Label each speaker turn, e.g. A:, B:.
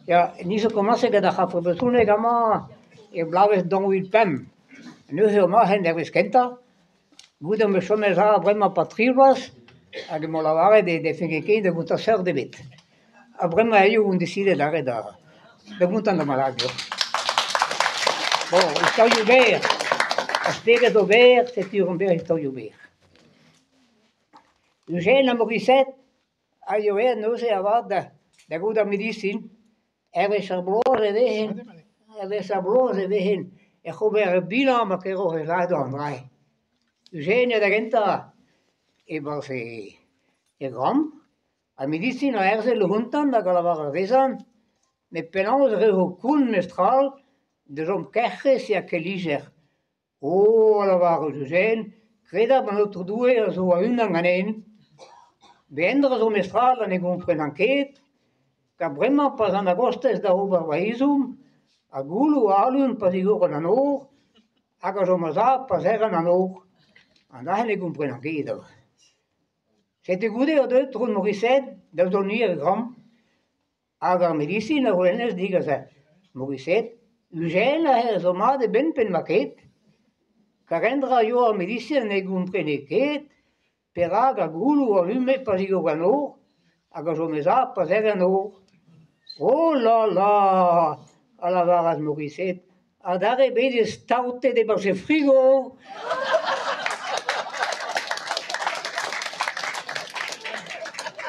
A: Ya, ni zo komañset gant ar c'hafe brezhoneg amañ er bloavezh 2005. Neuze emañ en dervezh kentañ. Goude omp bet chomet aze bremañ 'pad tri bloaz hag emañ lavaret ne defe ket da gontañ seurt ebet. Ha bremañ eo on desidet aze da da gontañ ma bennak deoc'h. Bon, istorioù berr, ar spered zo berr, setu ur berr istorioù berr. Eugène ha Mauricette a yoa aet neuze avat da gaout ar medisin. Hervez ar bloaz e vezent hervez ar bloaz e vezent ec'h ober ur bilañs ma keroc'h e lâret an dra-se. Eugène da gentañ e-barzh e gambr, ar medisin a herzel outañ hag a lavaras dezhañ met penaos e reoc'h kont mestral da chom kerc'hez ha kel lijer. O, a lavaras Eugène, kredabl an Aotrou Doue a zo a-unan ganin. Bet un dra zo mestral ha ne gomprenan ket, kar bremañ pa'z an a-gostez da ober va ezhomm, ha gouloù a-alon pa zigoran an nor, hag a chom a-sav pa serran an nor. An dra-se ne gomprenan ket avat. Setu goude eo deuet tro Mauricette da zont er gambr. Hag ar medisin a c'houlennas digant Mauricette Eugène aze zo mat e benn pe n'emañ ket. Kar un dra a yoa ar medisin ne gomprene ket perak ar gouloù a alume pa zigor an nor hag a chome sav pa serr an nor. Oh la la ! a lavaras Mauricette adarre bet eo staotet e-barzh e frigo.